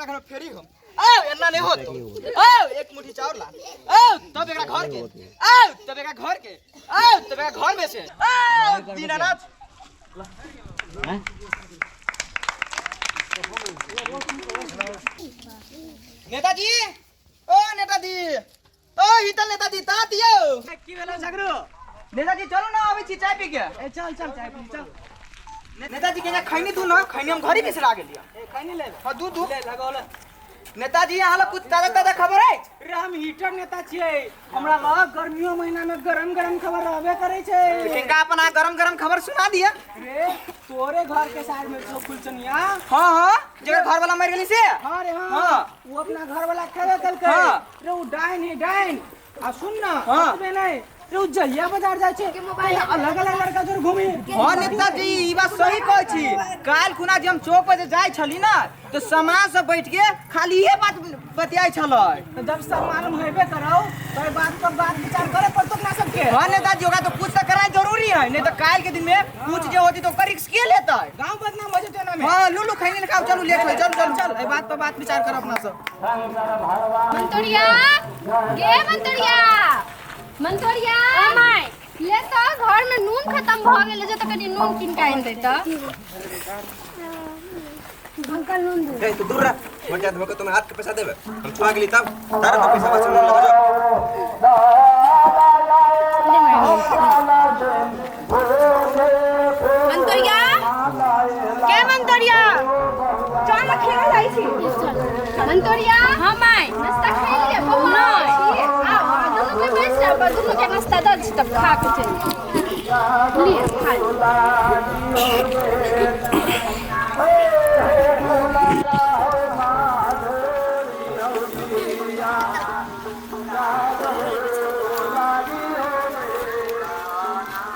एकरा घर में फेरी हम। आओ एना नहीं होत। आओ एक मुट्ठी चाउर ला। आओ तब एकरा घर के, आओ तब एकरा घर के, आओ तब एकरा घर में से। आओ दीनानाथ। नेताजी, ओ नेताजी, ओ हितल नेताजी, ता दियो। की भेलो झगड़ो? नेताजी चलू ना, आबै छी चाय पी के। ए चल चल चाय पी चल। नेताजी के खैनी दू ना, खैनी हम घरे बिसरा गेलियै। ए खैनी ले। हां दू दू ले लगाओ ले। नेताजी अहाँ लग कुछ ताजा ताजा खबर है? रे हम हीटर नेता छियै, हमरा लग गर्मियो महीना में गरम गरम खबर रहबे करै छै। किनका अपन अहाँ गरम गरम खबर सुना दिया। रे तोरे घर के साइड में जो फुलचनिया। हाँ हाँ, जेकर घर वाला मर गेली से। हाँ रे हाँ। हाँ। वो अपना घर वाला खेबे कलकै। हाँ। रे वो डाइन है डाइन। आ सुन ना। हाँ। ओतबे नहीं रे वो जहिया बाजार जाइ छै तहिया अलग अलग लड़का जोर घूमी। हाँ नेताजी ई बात सही कहै छी। काल्हि खुना जे हम चौक पर जे जाइ छली ना तो समाज से बैठ के खाली इहे बात बतियाइ छलै। तो जब सब मालूम हेबे करौ तो ई बात पर बात विचार करे पड़तो अपना सबके। हाँ नेताजी ओकरा तो कुछ तो कराई जरूरी है, नहीं तो काल्हि के दिन में कुछ जे होती तो ओकर रिस्क के लेतै? गांव बदनाम हो जेतै एना में। हाँ लूलू खैनी ने खाओ, चलू लेट होई, चलू चलू चल एहि बात पर बात विचार कर अपना सब। मंतोरिया गे, मंतोरिया, मंतोरिया my ले तो घर में नून खत्म भ गेलै जे, त कनी नून किन के आनि दैत अंकल, नून दे। ए तू दूर रह, मर जा धोके तुम हाथ के पैसा देबे हम छुआ गेली तब तारा तो पैसा बचल लगा जो। मंतोरिया के, मंतोरिया चल ना खेले जाइ छी। मंतोरिया। हां my, नाश्ता खेलिए बौआ? नहीं, आओ आओ, दुनू के बैस जाओ, दुनू के नाश्ता दऽ छी तब खा के चलि लिए, खा लिअ।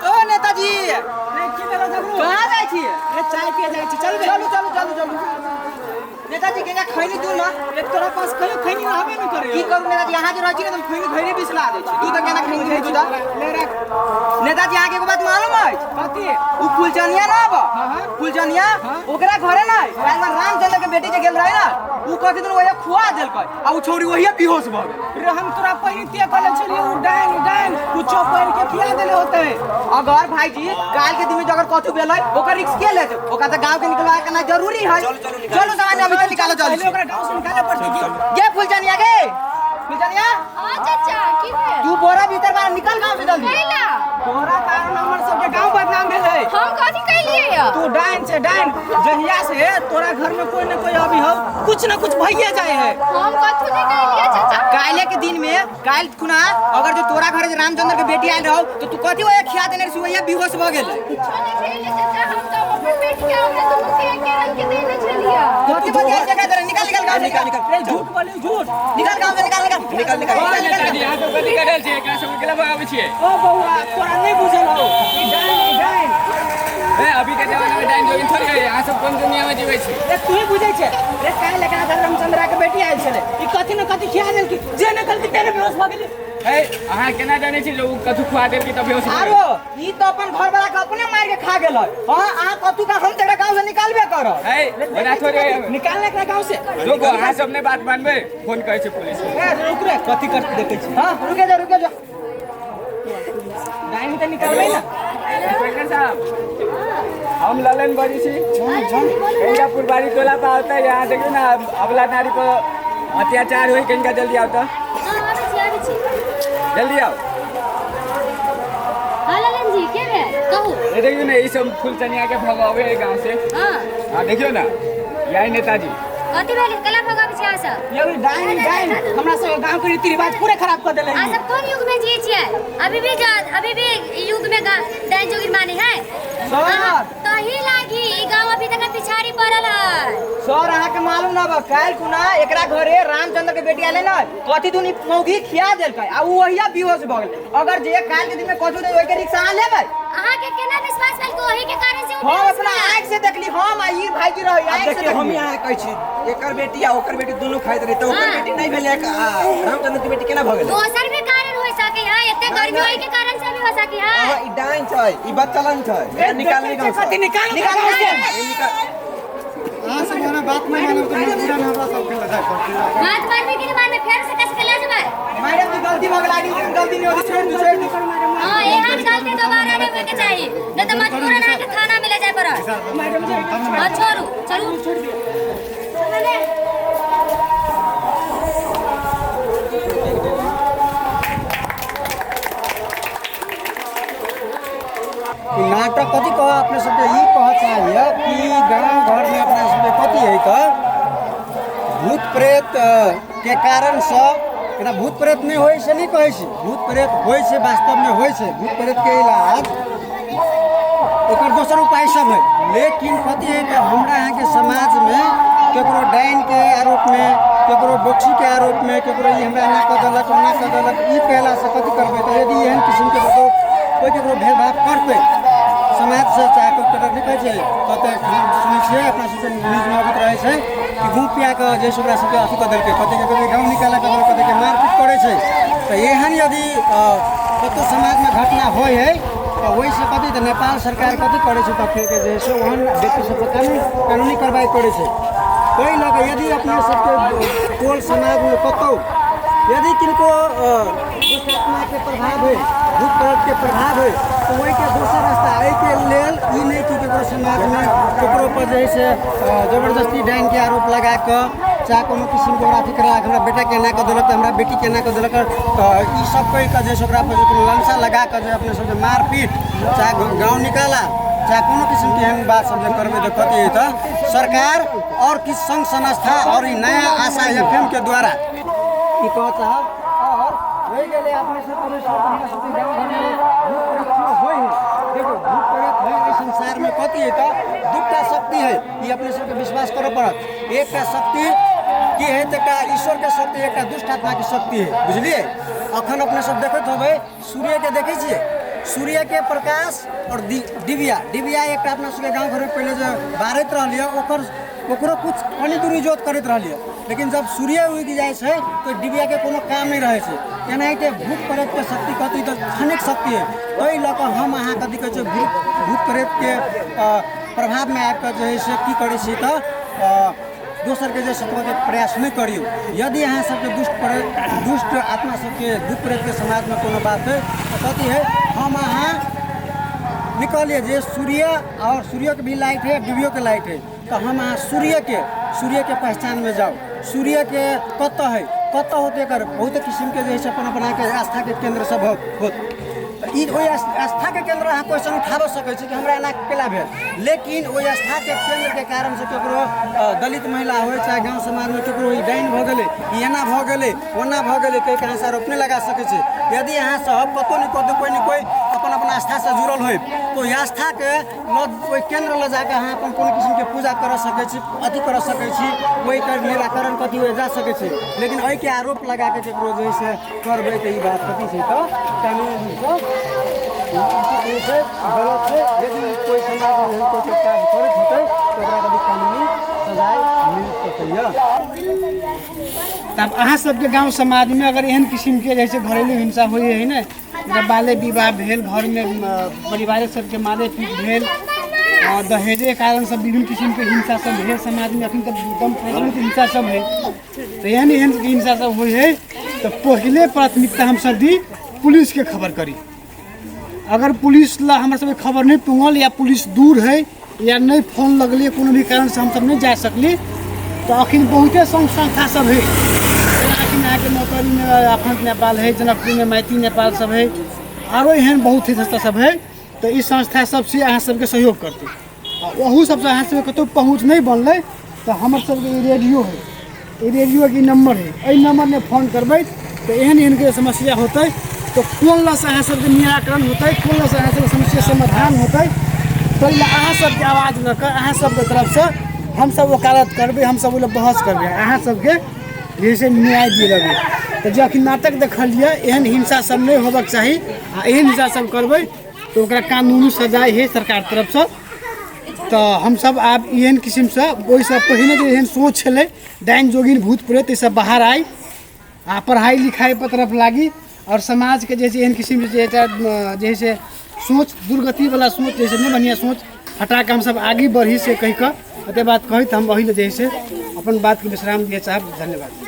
ओ नेताजी। रे की भेलो झगड़ो? कहाँ जाइ छी? रे चाय पिए जाइ छी, चलबे? चलू चलू चलू चलू। नेताजी के खैनी दू ना। रे तोरा पास कहियो खैनी रहबे न करे। की करू नेताजी, अहाँ जे रहै छी ने तऽ हम खैनी घरे बिसरा दै छी। दू तऽ केना खैनी दू तऽ ले रख। नेताजी अहाँके एगो बात मालूम अछि? कथी? उ फुलचनिया ना आब। हाँ, हाँ। फुलचनिया। हाँ। ओकरा घरे ना काल्हि रामचंद्र के बेटी जे गेल रहे ना, उ कथी दिन वही खुआ देलकै आ उ छौरी वही बेहोश भऽ गेल। रे हम तोरा पहिने कहले छलियै, उ डाइन डाइन कुछो पढ़ के खिया देले होते। अगर भाईजी काल के दिन में अगर कथू भेलै ओकर रिस्क के लेतै? ओकरा तऽ गांव के निकलवा के ना जरूरी है। चलू, चलू, निकालू। चलू सामान्य अभी तो निकालो पहिले जल्दी। ओकरा गांव से निकाले पड़तै की। गे फुलचनिया, गे फुलचनिया। हां चाचा, की भेल? तू बोरा भीतर बाहर निकल गांव से जल्दी। कैला? तोरा कारण हमर सबके गांव बदनाम भेलै। हम कथी कैलिए य? तू डाइन छै डाइन, जहिया से तोरा घर में कोई न कोई अभी हो कुछ न कुछ भइए जाए है। हम कथू नहीं कैलिए चाचा। काल्हे के दिन में, काल्हि खुना अगर जो तोरा घरे जे रामचंद्र के बेटी आयल रहो तो तू कथी वही खिया देने रही, वही बेहोश भऽ गेलै। कुछो नहीं खेलिए चाचा, हम तो अपन बेटी के ओकरा दुनू के एके रंग के देने छलिए। कथी बतियाइ छै एकरा तोरा? निकल निकल गाँव से, निकाल निकल। निकाल। रे झूठ बोली झूठ। निकल गाँव से, निकल निकल। निकाल निकाल। निकल निकल। नेताजी अहाँ सब कथी करल छियै? एकरा सबके केला भगाबै छियै? ओ बौआ, तोरा नहीं बुझल हो, ई डाइन ई डाइन। ए अभी के जमाना में डाइन जोगिन थोड़ी है, अहाँ सब कोन दुनिया में जीबै छी? रे तू ही बुझै छै? रे काल्हि एकरा घर रामचंद्रा के बेटी आयल छलै, ई कथी न कथी खिया देलकी, जे न कहलकी तेने बेहोश भऽ गेलै। ए अहाँ केना जानै छी जे उ कथू खुआ देलकी तऽ बेहोश भऽ गेल? आरो ई तो अपन घर वाला के अपने मार के खा गेल है। हाँ अहाँ कथू का, हम तेरा गाँव से निकालबे करब। ए ओना थोड़ी है। निकाल एकरा गांव से। रुको, अहाँ सब नहि बात मानबै, फोन करै छी पुलिस के। ए रुक रे, कथी करते देखै छी। हाँ रुके जा, रुके जा। डाइन तऽ निकालबै ना। इंस्पेक्टर साहब, हम ललन बजै छी, कनिका पुरबारी टोला पर आवता। यहाँ देखियौ ना, अबला नारी पर अत्याचार होई, कनिका जल्दी आवता। हां आबै छी, आबै छी। जल्दी आओ। हां ललन जी, के भेल कहू? ये देखियौ ना, ई सब फूलचनिया के भगावे है गाँव से। हां। हाँ देखियौ ना, यही नेताजी। कथी भेल? कला भगाबै छी अहाँ सब? ये डाइन डाइन हमरा सब गांव के रीति रिवाज पूरे खराब कर देले। अहाँ सब कोन युग में जिए छियै? अभी भी अभी भी युग में डाइन जोगिन माने है? सर। तही लागी ई गांव अभी तक पिछाड़ी पड़ल है। सर अहाँ के मालूम ना बा, काल्हि खुना एकरा घरे रामचंद्र के बेटी आले ना, कथी दुनी मौगी खिया देलकै आ उ वहिया बेहोश भऽ गेलै। अगर जे काल्हि के दिन में कथू दे ओहि के रिक्शा अहाँ लेबै? अहाँ के केना विश्वास भेल कि ओही के कारण से उ हम बेहोश अपना भेल? आँखि से देखली हम आ ई भाईजी रही आब आँखि से देखियौ, हम देखली। यहाँ कहै छी, एकर बेटी आ ओकर बेटी दुनू खाइत रहे तऽ ओकर हाँ। बेटी नहि भेलै आ रामचंद्र के बेटी केना भऽ गेलै? दोसर भी कारण हो सके है, एते गर्मी होई के कारण से भी हो सके है। अहाँ ई डाइन छै, ई बच्चलन छै, एकरा निकालने गाँव से। कथी निकाल निकाल गांव से। ई निकाल। अहाँ सब हमरा बात नहि मानब तऽ मजबूरन हमरा सबके लऽ जाय पड़तै। बात मानबे कि नहि मानबे? फेर से कस के ले जेबै। मैडम जी, गलती भऽ गेल, आगे गलती नहीं होती, छोड़ दू, छोड़ दू। हाँ, एहन गलती दोबारा नहीं होय के चाही, नहीं तऽ मजबूरन अहाँके थाना में ले जाय पड़त। हाँ, छोड़ू, चलू। ई नाटक कथी कह अपने सबके ई कह चाहिए कि गाँव घरमे अपना सबके कथी है तऽ भूत प्रेत के कारणसँ, एकरा भूत प्रेत नहि होइ से नहि कहै छी, भूत प्रेत होइ छै, वास्तवमे होइ छै भूत प्रेतके इलाज, एकर दोसर उपाय सब है। लेकिन कथी है तऽ हमरा यहाँके समाजमे केकरो डाइनके आरोपमे, केकरो बक्सीके आरोपमे, केकरो ई हमरा एना कऽ देलक, ओना कऽ देलक, ई कहलासँ कथी करबै? तऽ यदि एहन किसिमके कतहु कोइ केकरो भेदभाव करतै समाजसँ, चाहे कोइ केकरो नहि कहै छै, कतऽ सुनै छियै अपना सबके न्यूजमे अबैत रहै छै कि गुँ पिया कऽ जैसे ओकरा सबके अथी कऽ देलकै, कतेके कतेक गाँव निकाला कऽ देलकै, कतेके मारपीट करै छै। तऽ एहन यदि कतहु समाजमे घटना होइ है तऽ ओहिसँ कथी तऽ नेपाल सरकार कथी करै छै तऽ फेर जे है से ओहन व्यक्ति सबके कानूनी कार्रवाई करै छै। ताहि लऽ कऽ यदि अपने सबके टोल समाजमे कतहु यदि किनको दुष्ट आत्माके प्रभाव है, भूत प्रेतके प्रभाव है, तऽ ओहिके दोसर रास्ता एहिके लेल ई नहि कि ककरो समाजमे ककरो पर जे है से जबरदस्ती डाइनके आरोप लगा कऽ, चाहे कोनो किसिमके ओकरा अथी करा, हमरा बेटाके एना कऽ देलक तऽ हमरा बेटीके एना कऽ देलक, तऽ ई सब कहि कऽ जे से ओकरा पर जे कोनो लंसा लगा कऽ जे अपने सबके मारपीट, चाहे गाँव निकाला, चाहे कोनो किसिमके एहन बात सब जे करबै तऽ कथी है तऽ सरकार आओर किछु सङ्घ संस्था आओर ई नया आशा एफ एम के द्वारा ई कहऽ चाहब। आओर रहि गेलै अपने सबके हमरा सबके गाँव घरमे भूत प्रेत होइ है। देखो, भूत प्रेत है एहि संसारमे, कथी है तऽ दूटा शक्ति है, ई अपने सबके विश्वास करऽ पड़त। एकटा शक्ति की है तऽ एकटा ईश्वरके शक्ति, एकटा दुष्ट आत्माके शक्ति है, बुझलियै? अखन अपने सब देखैत होबै, सूर्यके देखै छियै, सूर्यके प्रकाश आओर डिबिया, डिबिया एकटा अपना सबके गाँव घरमे पहिले जे बारैत रहलियै, ओकर ओकरो कुछ कनि दूर इजोत करैत रहलियै, लेकिन जब सूर्य उगि जाइ छै तऽ डिबियाके कोनो काम नहि रहै छै। एनाहिते भूत प्रेतके शक्ति कथी तऽ क्षणिक शक्ति है। ताहि लऽ कऽ हम अहाँ कथी कहै छै भूत प्रेतके प्रभावमे आबि कऽ जे है से की करै छी तऽ दोसरके जे सतबैके प्रयास नहि करियौ। यदि अहाँ सबके दुष्ट प्रेत, दुष्ट आत्मा सबके, भूत प्रेतके समाजमे कोनो बात है तऽ कथी है, हम अहाँ निकलिए जे सूर्य और सूर्यके भी लाइट है, डिबियोके लाइट है, तऽ हम अहाँ सूर्यके पहचानमे जाउ। सूर्यके कतऽ है, कतऽ होतै, एकर बहुत किसिमके जे है से अपन अपनाके आस्थाके केन्द्र सब होत, तऽ ई ओहि आस्थाके केन्द्र अहाँ क्वेश्चन उठाबऽ सकै छी कि हमरा एना केला भेल, लेकिन ओहि आस्थाके केन्द्रके कारणसँ ककरो दलित महिला होइ चाहे गाँव समाजमे ककरो ई डाइन भऽ गेलै, ई एना भऽ गेलै, ओना भऽ गेलै कहि कऽ अहाँ आरोप नहि लगा सकै छी। यदि अहाँ सब कतहु ने कतहु कोइ ने कोइ अपन अपन आस्थासँ जुड़ल होइ तऽ ओहि आस्थाके लऽ ओहि केन्द्र लऽ जाकऽ अहाँ अपन कोनो किसिमके पूजा करऽ सकै छी, अथी करऽ सकै छी, ओहिके निराकरण कथी होइ जा सकै छै। लेकिन एहिके आरोप लगाके ककरो जे है से करबै तऽ ई बात कथी छै तऽ कानूनसँ छै, गलत छै। यदि कोइ समाजमे एहन कोइ काज करैत हेतै तऽ ओकरा कभी कानूनी सजाय मिल सकैए। तब अहाँ सबके गाँव समाजमे अगर एहन किसिमके जैसे घरेलू हिंसा होइ है ने, जब बाले विवाह भेल, घरमे परिवार सबके मारे पीट भेल, दहेजे कारण सब विभिन्न किसिमके हिंसा सब भेल समाजमे, अखन तऽ एकदम प्रचलित हिंसा सब है, तऽ एहन एहन हिंसा सब होइ है तऽ पहिले प्राथमिकता हमसब दी पुलिसके खबर करी। अगर पुलिस ला हमरा सबके खबर नहि पुगल या पुलिस दूर है या नहि फोन लगलै कोनो भी कारणसँ हमसब नहि जा सकली, तऽ अखन बहुते सङ्घ संस्था सब है, अखन अहाँके मौतरीमे अखन नेपाल है, जनकपुरमे माइती नेपाल सब है, आरो एहन बहुत ही संस्था सब है, तऽ ई संस्था सबसँ अहाँ सबके सहयोग करतै। आ ओहू सबसँ अहाँ सबके कतहु पहुँच नहि बनलै तऽ हमर सबके ई रेडियो है, ई रेडियोके ई नम्बर है, एहि नम्बरमे फोन करबै तऽ एहन एहनके समस्या होतै तऽ कोन लऽसँ अहाँ सबके निराकरण होतै, कोन लऽसँ अहाँ सबके समस्या समाधान होतै, ताहि लए अहाँ सबके आवाज लऽ कऽ अहाँ सबके तरफसँ हमसब वकालत करबै, हमसब ओहि लए बहस करबै, अहाँ सबके जे से न्याय दिएबै। तऽ जे अखन नाटक देखलियै एहन हिंसा सब नहि होबक चाही, आ एहन हिंसा सब करबै तऽ ओकरा कानूनी सजाय है सरकार तरफसँ। तऽ हमसब आब एहन किसिमसँ ओहिसँ पहिने जे एहन सोच छलै डाइन जोगिन भूत प्रेत एहिसँ बाहर आइ आ पढ़ाइ लिखाइ पर तरफ लागी, आओर समाजके जे छै एहन किसिमके जे एकटा जे है से सोच दुर्गतिवला सोच जे छै नहि बढ़िआँ सोच हटाकऽ हमसब आगे बढ़ी से कहि कऽ एते बात कहैत हम अही जे है से अपन बातके विश्राम दिए चाहब। धन्यवाद।